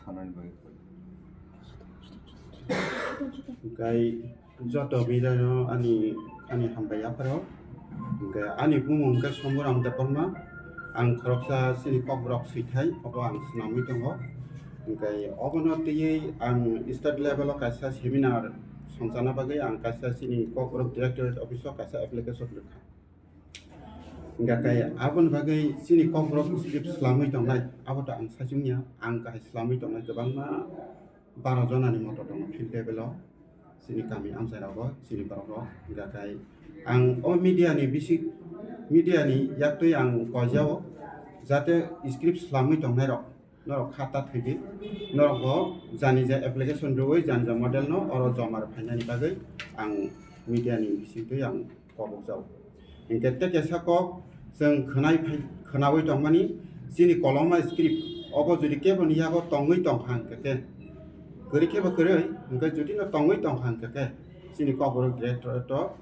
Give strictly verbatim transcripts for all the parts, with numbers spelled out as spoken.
Sanani bagwi koi. Hwnkhe joto media no ani, ani hambai yapharo. Hwnkhe ani bumung hwnkhe Somboram Debbarma. Ang khoroksa chini Kokborok swithai, obo ang swnamwi tongo. Hwnkhe obono twiwi ang state level o kaisa seminar songchana bagwi ang kaisa chini Kokborok Directorate Office o kaisa application rwkha. Hingkha khe aboni bagwi chini Kokborok script swlamwi tongnai, abo to ang saichung ya, ang kahai swlamwi tongnai kwbangma baro jonani moto tongo field level o, chini kami amchai rogo, chini borok rok. Hingkha khe ang o media ni bisi, media ni yaktwi ang koijao, jate script swlamwi tongnai rok, norok kha ta thwidi, norok bo jani ja application rwui jani ja model no oro joma rw phainani bagwi ang media ni bisingtwi ang kobokjao. Hingkhe tei kaisa kok chwng khwnai phai, khwnaui tongmani, chini koloma script obo jodi keboni yago tongwi tongkha hingkhe khe, kwrwi khe bo kwrwi, hingkhe jodi no tongwi tongkha hingkhe khe chini Kokborok Directorate o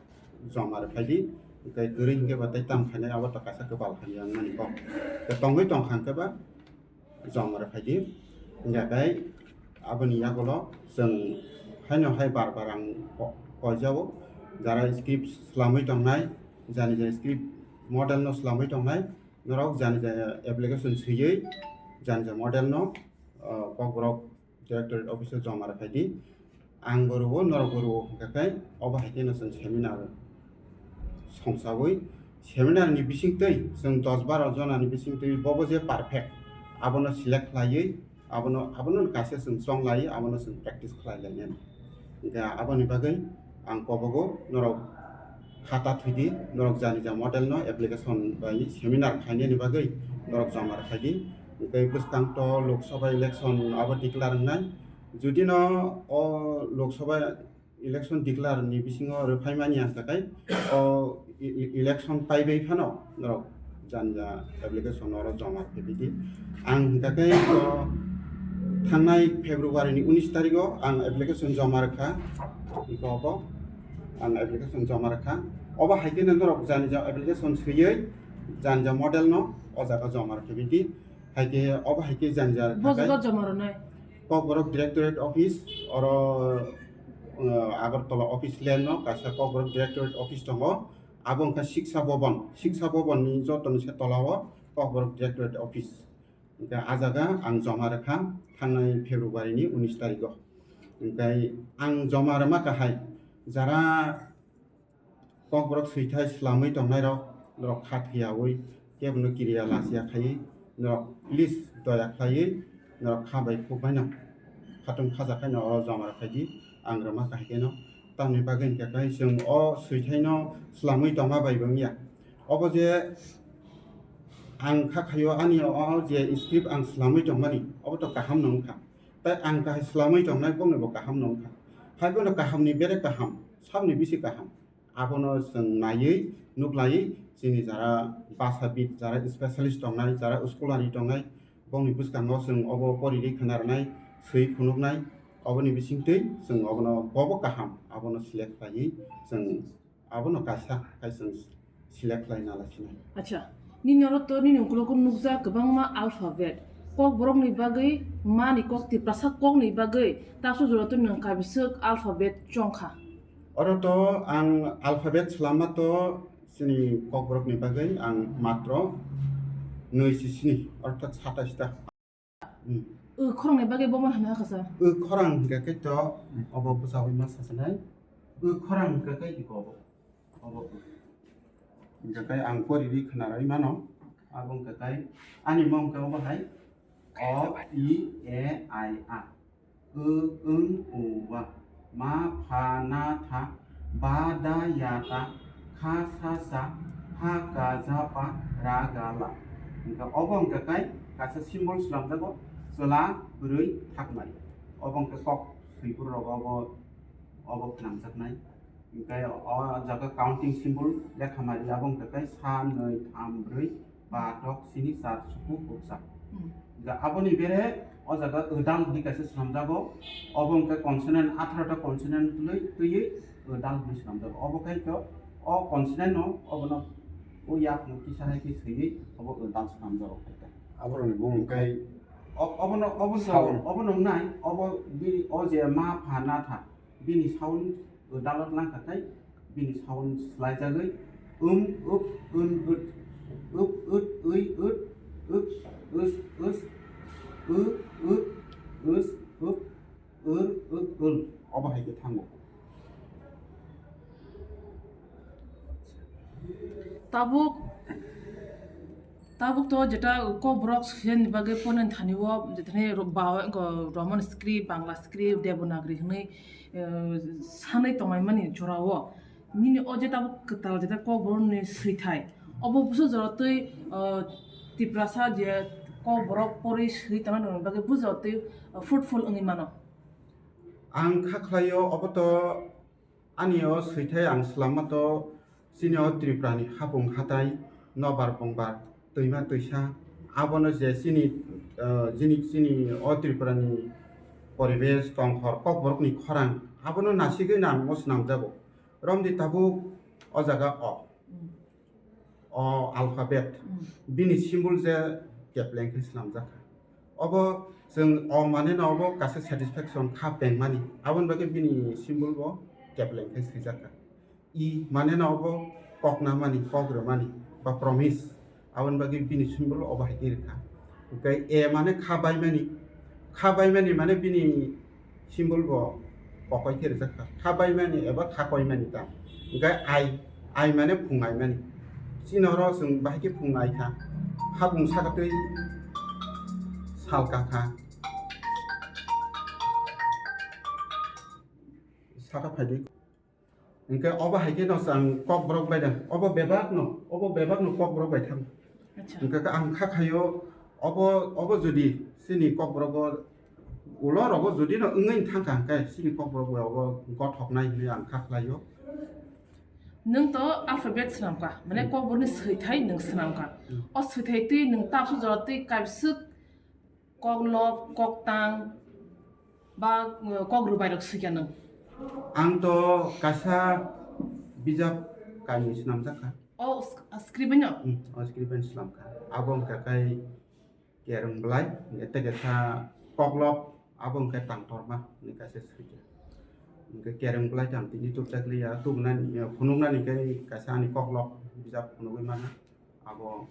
joma rw phaidi, hingkhe kwrwi hingkhe bo tei tamo khainai abo to kaisa kwbal hamya wngmani kok. Tei tongwi tongkha hingkhe ba joma rw phaidi. Hingkha khe aboni yagulo chwng haino hai bar bar ang ko-, koijao, jara script swlamwi tongnai, jani jani script model no swlamwi tongnai, norok jani jani application swiwi jani jani model no, ah, Kokborok Directorate Office o joma rw phaidi. Ang bo rwo, norok bo rwo hingkha khe obo hai kheno chwng seminar songchaui, seminar ni bisingtwi chwng dos baro jona ni bisingtwi bobo je perfect, abono select khlaiwi, abono, abono kaisa chwng chonglaiwi, abono chwng practice khlai lainani. Hingkhe aboni bagwi ang kobogo norok kha ta thwidi, norok jani ja model no application bai seminar khainani bagwi norok joma rw phaidi. Hingkhe bwskang to Lok Sabha election abo declare wngnai. Jodi no o Lok Sabha election declare ni bisingo rw phaimani hingkha khe o e-, e-, election paibai phano norok jani ja application oro joma rw phaidi. Ang hingkha khe o thangnai February ni unis tarikh o ang application joma rwkha. Iko obo ang application joma rwkha. Obo hai khe norok jani ja application swiwi jani ja model no o jaga joma rw phaidi. Hai khe obo hai khe jani ja Bo rwkha khe jaga joma rwnai. Kokborok Directorate Office, oro, uh, Agartala office lane no kaisa Kokborok Directorate Office tongo. Abo wngkha Shiksha Bhavan, Shiksha Bhavan ni joto ni se tola o Kokborok Directorate Office. Hingkhe ah jaga ang joma rwkha thangnai February ni unis tarikh o. Hingkhe ang joma rwma kahai jara Kokborok swithai swlamwi tongnairok, norok kha thwiyaui kebono kiriya lachiya khaiwi, norok please doya khlaiwi norok kha bai khuk baino khatung khaja khaino oro joma rw phaidi, ang rwma kahai kheno. Tamni bagwi hwnkhe khe chwng o swithaino swlamwi tongma bai bo wngya. Obo je ang kha khaio ani o je script ang swlamwi tongmani, obo to kaham no wngkha. Tai ang kahai swlamwi tongnai bongni bo kaham no wngkha. Hai bono kahamni bere kaham, sabni bisi kaham. Abono chwng naiwi, nuklaiwi, chini jara basabit, jara specialist tongnai, jara scholar tongnai, bongni bwskango chwng obo poriri khna rwnai, swi phunuknai, oboni bisingtwi chwng obono bobo kaham, abono select khlaiwi chwng abono kaisa, kaisa select khlai nala sinai. Acha, nini oro to nini ukulogo nukjak kwbangma alphabet. Kokborokni bagwi mani kok Tiprasa kokni bagwi taso jora to nwng kaibiswk alphabet chongkha. Oro to ang alphabet swlama to chini Kokborokni bagwi ang matro nwi si sini, orthat satais ta. Hmm. Wi khorang ni bagwi bo ma hwnwi hakha sa. Wi khorang hwnkhe khe to obo bwsa wi ma sa sanai. Wi khorang hwnkhe khe iko obo. Obo. Hwnkhe khe ang pori ri khna rwi mano. Abo hwnkhe khe ani mung khe obo hai. O, I, E, I, A. Ü, ung, u, wa. Ma, pha, na, tha. Ba, da, ya, ta. Kha, sa, sa. Pha, ka, ja, pa. Ra, ga, la. Hingkha obo hingkha khe kaisa symbol swnamjago. Chwla, bwrwi, thakmari. Obo hingkha kok swiphuru rogo obo, obo khnamjaknai. Hingkhe o jaga counting symbol lekha mari, abo hingkha khe sa, nwi, tham, brwi, ba, tok, sini, char, suku, kwchak. Hmm. Hingkhe aboni bere o jaga wdal hwnwi kaisa swnamjago. Obo hingkhe consonant, atharo ta consonant twi, twiwi wdal hwnwi swnamjago. Obo khai khe o consonant no obono o yak no kisa hai khe swiwi obo wdal swnamjago khai khe. Aborokni bumung khai Ob-, obono, obono, sound. Obono wngnai, obo bini, o je ma pha na tha, bini sound dalot langkha khai, bini sound slaijagwi, um, up, un, ut, up, ut, ui, ut, up, us, us, u, u, us, up, ur, up, ul, obo hai khe thango. Tabuk, tabuk to jeta kokborok suyani bagwi ponen thani o, jeta ni ro-, ba-, go-, Roman script, Bangla script, Devanagari hwnwi, eh, sanwi tonglaimani jora o. Nini o je tabuk kwtal jeta kokborokni swithai, obo buso jora twi, eh, Tiprasa je kokborok porwi swi tongna bagwi buso jora twi, eh, fruitful wngwi mano. Ang kha khlaio, obo to ani o swithai ang swlamma to chini o Tripura ni hapung hatai, nobar bongbar, twima twisa, abono je chini, ah, chini, chini o Tripura ni poribesh, tongkhor, kokborok ni khorang, abono nasigwi nang o swnamjago. Romdi tabuk o jaga o. O alphabet, mm, bini symbol je kepleng khe swnamjak kha. Obo chwng o mane no obo kaisa satisfaction kha pengmani, aboni bagwi bini symbol bo kepleng khe swijak kha. I mane no obo kok namani, kok rwmani ba promise, aboni bagwi bini symbol obo hai khe rwkha. Hwnkhe A mane kha baimani, kha baimani mane bini symbol bo kokoi khe rijak kha. Kha baimani eba kha koimani ta. Hwnkhe I, I mane phungaimani. Chini oro chwng bahai khe phungai kha. Hapung saka twi salka kha. Saka phaidi. Hwnkhe obo hai khe no chwng kokborok bai da. Obo bebak no, obo bebak no kokborok bai thang. Acha. Hwnkhe ang kha khaio, obo, obo jodi chini kokborok o ulo rogo jodi no wngwi thang kha, hwnkhe chini kokborok bai obo gothok nai hinwi ang kha khlaio. Nwng to alphabet swnam kha, mane, hmm, kokborok ni swithai nwng swnam kha. Hmm. O swithai twi nwng tabsu jora twi kaibswk Koklop, koktang, ba, uh, kok rwbairok swikha nwng? Ang to kaisa bijap kainwi swnamjak kha. O sk-, script no? Hmm, o script bai swnam kha. Abo wngkha khe Kereng Blai, hwnkhe tei kaisa Koklop, abo wngkha Tangtorma hwnwi kaisa swikha. Hwnkhe Kereng Blai tang tini tubujak liya, tubunani, phunuknani khe kaisa ani Koklop bijap phunugwi mano. Abo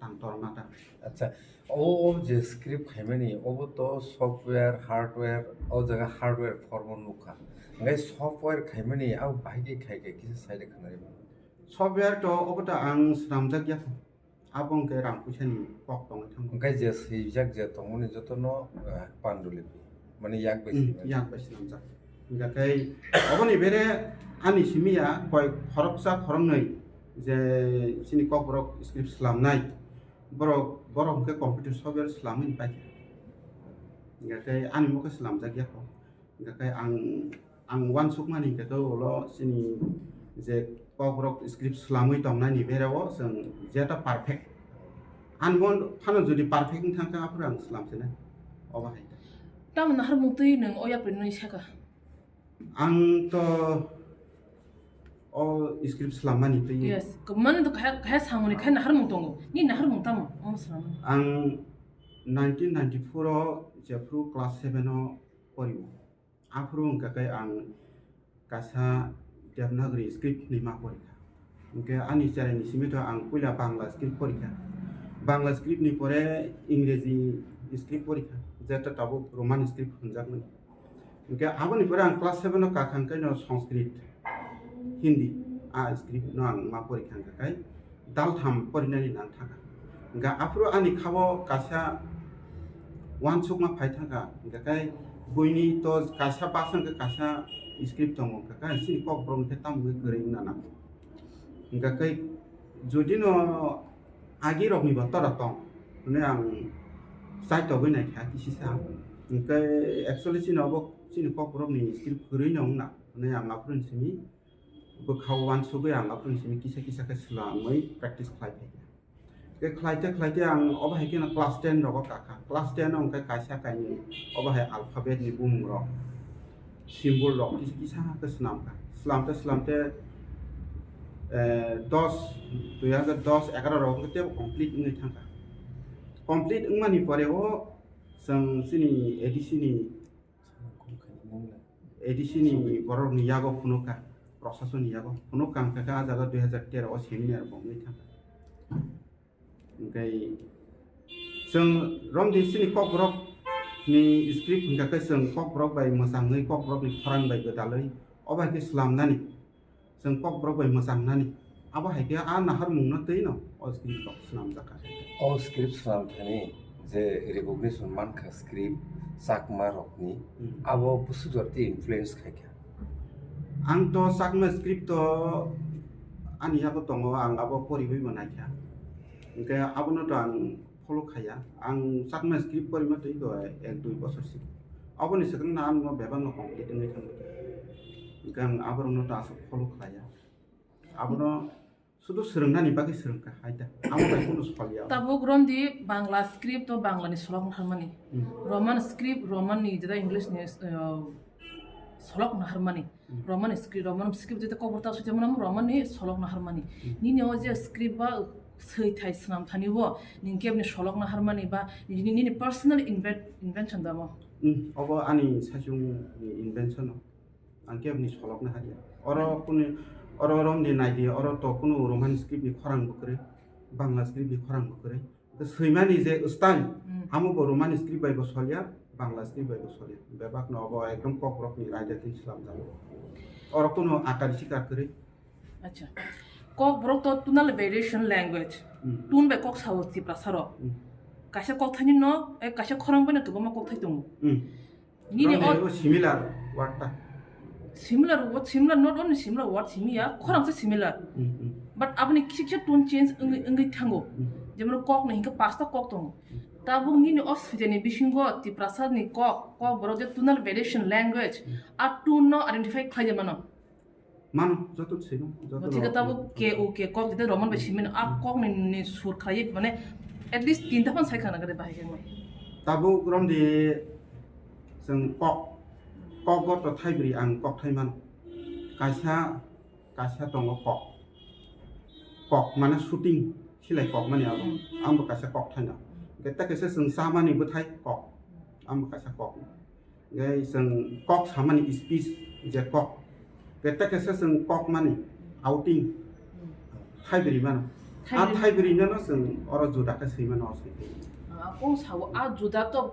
Tangtorma ta. Acha, o, o je script khaimani, obo to software, hardware, o jaga hardware form o nukha. Hwnkhe software khaimani, abo bahai khe khai khe kisa side khwnarima. Software to obo ta ang swnamjak ya. Abo hwnkhe rang puisani kok tongwi thango. Hwnkhe je swijak je tongmani jotono, eh, pandulip. Mane yak bai, hmm, simi. Yak bai swnamjak. Hingkha khe oboni bere ani simi ya koi khoroksa khoroknwi je chini kokborok script swlamnai, borok, borok hwnkhe computer software swlamwi paikha. Hingkha khe ani mokhe swlamjak ya kho. Hingkha khe ang, ang uansukmani hingkha khe ulo chini je kokborok script swlamwi tongnani bere o chwng jeta perfect. Ani mon phano jodi perfect wng thang khe aphuru ang swlam sinai. Obo hai ta. Tamo naharmung twi nwng o yapri nwi saka? Ang to o script swlammani twi. Yes, kwmani to kaya, kaya samani kaya naharmung tongo. Ni naharmung tamo? Omo swlammani. Ang nineteen ninety-four o jephru class seven o porio. Aphuru hwnkha khe ang kaisa Devanagari script ni ma porikha. Hwnkhe ani cheraini simi to ang puila Bangla script porikha. Bangla script ni pore Ingreji script porikha, jeta tabuk Roman script hwnjakmani. Hwnkhe aboni pore ang class seven o kakha hwnkhe no Sanskrit, Hindi, a script no ang ma porikha hwnkha khe. Daltham porinani nang thangkha. Hingkha aphuru ani khabo kaisa uansukma phai thangkha. Hingkha khe buini to kaisa bus hingkha kaisa script tongo, hingkha khe chini kokborok hingkhe tamo wngwi kwrwi wngna nango. Hingkha khe jodi no agi rokni bo tora tong hwnwi ang chaitogwi naikha kisisa. Hingkhe actually chini obo chini kokborokni script kwrwi no wngna hwnwi ang aphuru simi bwkha o uansugwi ang aphuru simi kisa kisa khe swlamwi practice khlai phaikha. Tei khlaite khlaite ang obo hai kheno class ten rogo kakha. Class ten o hwnkhe kaisa kainwi obo hai alphabet ni bumung rok, symbol rok kisa kisa khe swnamkha. Swlamte swlamte, eh, dos, dui hazar dos egaroh rogo teibo complete wngwi thangkha. Complete wngmani pore o Chwng chini A D C ni, A D C ni borok ni yago phunuk kha, proshasoni yago phunuk kha, ang kha kha ah jaga dui hazar tero o seminar bo wngwi thang kha. Hwnkhe chwng romdi chini kokborok ni script hwnkha khe chwng kokborok bai mwchangwi, kokborok ni khorang bai gwdalwi obo hai khe slamnani. Chwng kokborok bai mwchangnani. Abo hai khe a naharmungno twi no o script rok swnamjak kha. O script swnam thani je recognition man kha script Chakma rokni, Hmm. abo busu jora tei influence khai kha. Ang to Chakma script to ani yago tongo, ang abo poriwi bo naikha. Hwnkhe abono to ang follow khaiya. Ang Chakma script porima twi ko ek dui bosor simi. Aboni swkang no ang no bebak no complete wngwi thangwi. Hwnkhe ang aborok no ta aswk follow khlaiya. Abono sudu swrwngnani bagwi swrwngkha hai ta. Amo bai kunu sokliya. Tabuk romdi Bangla script o Bangla ni solok naharmani. Hmm. Roman script Roman ni jeta English ni, uh, solok naharmani. Hmm. Roman script, Roman script jeta kobor ta sujamano Roman ni solok naharmani. Hmm. Nini o je script ba swi thai swnam thani bo, ning kebni solok naharmani ba nini, nini personal inven-, invention damo? Hmm, obo ani saichung ni invention o. Ang kebni solok naharya. Oro kunu, oro romni naidi, oro to kunu Roman script ni khorang bo kwrwi, Bangla script ni khorang bo kwrwi. Swimani je style, Hmm. amo bo Roman script bai bo solya, Bangla script bai bo solya. Bebak no obo ekdom kokborok ni raida tin slamjak. Oro kunu atari sikar kwrwi. Acha. Kokborok to tonal variation language. Hmm. Tun bai kok sao Tiprasa rok. Hmm. Kaisa kokthai ni no, eh, kaisa khorang bai no kwbangma kokthai tongo. Hmm. Nini Romni o bo similar word ta. Similar word, similar, not only similar word, simiya, khorang se similar. Hmm, hmm. But aboni kisa kisa tone change wngwi, wngwi thango. Hmm. Jemon kok ni hinkhe pasta kok tongo. Hmm. Tabuk nini o sujani bisingo Tiprasa ni kok, kokborok je tonal variation language, Hmm. a tone no identify khlai mano. Mano, joto simo, joto Bo thik no. Tabuk K O K kok jete Roman bai simi no, a kok ni, ni sur khlai mane at least tinta phan sai khana gade bahai khe. Tabuk romdi chwng kok, kok go to thaibri ang kok thai mano. Kaisa, kaisa tongo kok. Kok mane shooting silai kok mani abo. Hmm. Ang bo kaisa kok thaino. Hwnkhe ta kaisa chwng chamani bwthai kok. Ang bo kaisa kok. Hwnkhe chwng kok samani speech je kok. Hwnkhe ta kaisa chwng kok mani outing. Hmm. Thaibri mano. A Thaibri. Thaibri no chwng oro juda khe swi mano o swi. Ah, kok sao a juda to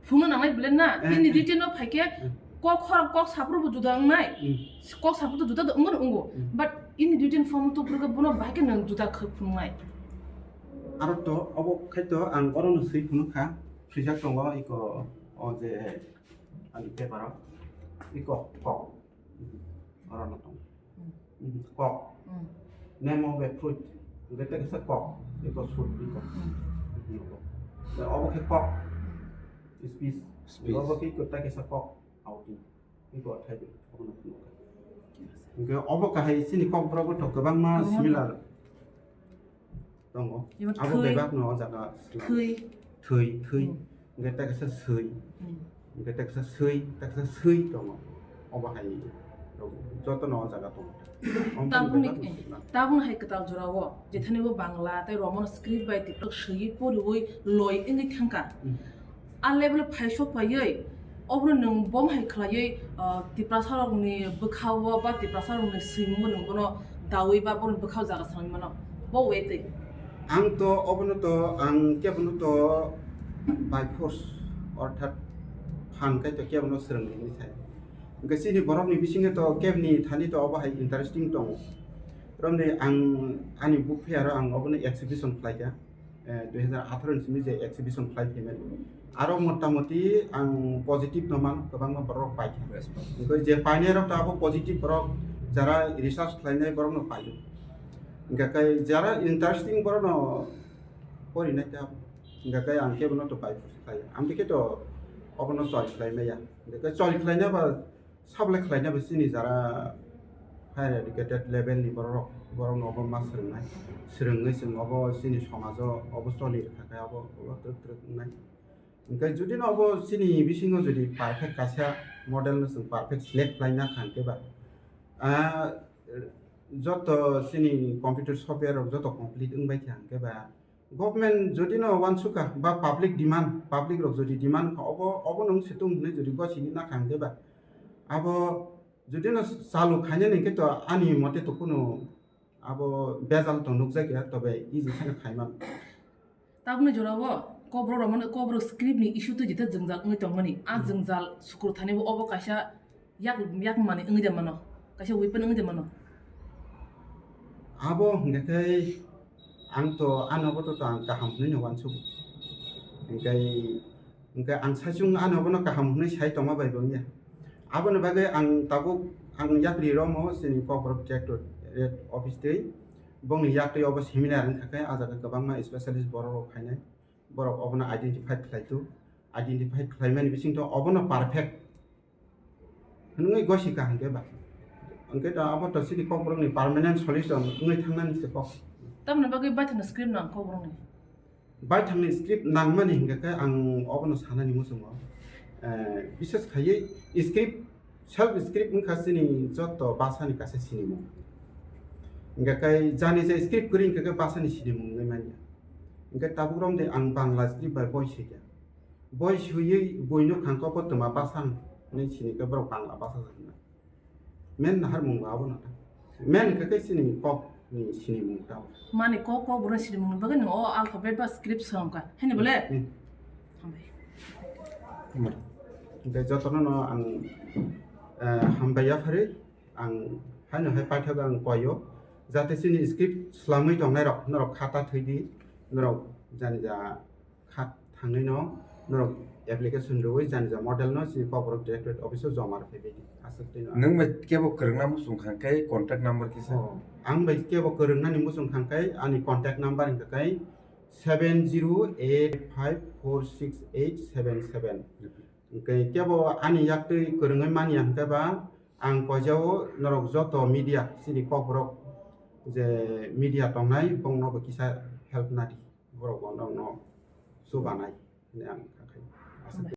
Phunukna nangnai bwle na, Eh, tini eh. Detail no phaikhe Eh. Kok khorang kok saphuru bo juda wngnai. Hmm. Kok saphuru to juda do wngmano wngo. Hmm. But ini detail form to phunuka bono bahai khe nwng juda khe phunuknai. Aro to obo khai to ang oro no swi phunuk kha. Swijak tongo iko o je ani paper o. Iko kok. Oro no tongo. Hmm. Mhm, kok. Hmm. Name of a fruit. Hwnkhe ta kaisa kok. Iko fruit, iko. Hmm. Iko. Da obo khe kok. Speech. Speech. Obo khe iko ta kaisa kok. Outing. Iko thai obo no phunukha. Hwnkhe obo kahai chini kokborok bo to kwbangma Kwbangma similar. Tongo. Jemon Abo thwi. Bebak no o jaga slam. Thwi. Thwi, thwi. Hmm. Hwnkhe ta kaisa swi. Hmm. Hwnkhe ta kaisa swi, ta kaisa swi tongo. Obo hai rok joto no o jaga tongo. Omo Tabukni, bebak no swi mano. Tabukno hai kwtal jora o, jethani bo Bangla tei Roman script bai Tiprasa swiwi poriwi loi wngwi thangkha. Hmm. A level o phaisok paiwi, obono nwng bom hai khlaiwi, ah, Tiprasa rokni bwkha-o ba Tiprasa rokni swimung-o nwng bono dawi ba bono bwkha-o jaga sanwi mano. Bo wetwi. Ang to obono to, ang kebono to by force, orthat phan kai to kebono swrwngdi hinwi sai. Hwnkhe chini borokni bisingo to kebni thani to obo hai interesting tongo. Romni ang ani book fair-o ang obono exhibition khlaikha. Eh, dui hazar atharo ni simi je exhibition khlai phaimani. Aro motamoti ang positive no mano, kwbangma borok pai kha. Yes, boss. Hwnkhe je painai rok to abo positive borok, jara research khlainai borok no paio. Hwnkhe kai jara interesting borok no porinai ta abo. Hwnkhe kai ang kebono to pai phus khlai. Ang dikhe to obono chol khlai maya. Hwnkhe kai chol khlaina ba Sablai khlaina bo chini jara higher educated level ni borok, borok no obo ma swrwngnai. Swrwngwi chwng obo chini somajo obo choli rwkha khe obo ulo twrwk twrwk wngnai. Hwnkhe jodi no obo chini bisingo jodi perfect kaisa model no chwng perfect select khlaina kha hwnkhe ba, ah, joto chini computer software rok joto complete wngbai kha hwnkhe ba, Government jodi no wansukha ba public demand, public rok jodi demand kha, obo, obo nung situng hinwi jodi gosini nakha hwnkhe ba, abo jodi no chalu khainani hwnkhe to ani mote to kunu abo bejal to nukjakya, tobe easy kheno khaiman. Tabukni jorao Kokborok romano Kokborok script ni issue twi jita jwngjal wngwi tongmani. A jwngjal sukur thani bo obo kaisa yak, yak mani wngwi de mano, kaisa weapon wngwi de mano. Abo hwnkhe khe ang to ano bo to ang kaham hwnwi no wansuk. Hwnkhe, hwnkhe ang saichung ano bono kaham hwnwi sai tongma bai bo wngya. Aboni bagwi ang tabuk ang yapri romo chini Kokborok Directorate office twi bongni yaktwi obo seminar wngkha khe ah jaga kwbangma specialist borok rok phainai. Borok obono identify khlai tu, identify khlaimani bisingtwi obono perfect hwnwi gosi ka hwnkhe ba. Hwnkhe to abo to chini Kokborokni permanent solution wngwi thangnani se kok. Tamoni bagwi baithangni script nang Kokborokni? Baithangni script nangmani hwnkhe khe ang obono sanani muchungo. Eh, bises khaiwi script, self script wngkha chini joto bhasani kaisa sinimung. Hwnkhe khe jani je script kwrwi hwnkhe khe bhasani sinimung wngwi manya. Hwnkhe tabuk romde ang Bangla script bai boi swi kha. Boi swiwi buino khangkhe bo twma basa hwnwi sini khe borok Bangla basa se hwnna. Men naharmung bo abono ta. Men hwnkhe khe chini kok ni sinimung ta. Mani kok, Kokborok sinimung ni bagwi nwng o alphabet ba script songkha. Hini bole? Hmm. Hambai. Hambai. Hwnkhe jotono no ang, eh, hambai yapharwi ang haino hai paithak ang koio. Jate chini script swlamwi tongnai rok, norok khata thwidi, norok jani ja kha thangwi no norok application rwwi jani ja model no chini Kokborok Directorate Office o joma rwphai bai di. Aswk twi no. Nwng bai kebo kwrwngna muchung kha khe contact number kisa? Oh, ang bai kebo kwrwngnani muchung kha khe ani contact number wngkha khe seven zero eight five four six eight seven seven. Hwnkhe kebo ani yaktwi kwrwngwi manya hwnkhe ba ang koijao norok joto media chini Kokborok je media tongnai bongno bo kisa help nadi. Borok bo nokno chubanai hwnwi ang kha khe. Aswk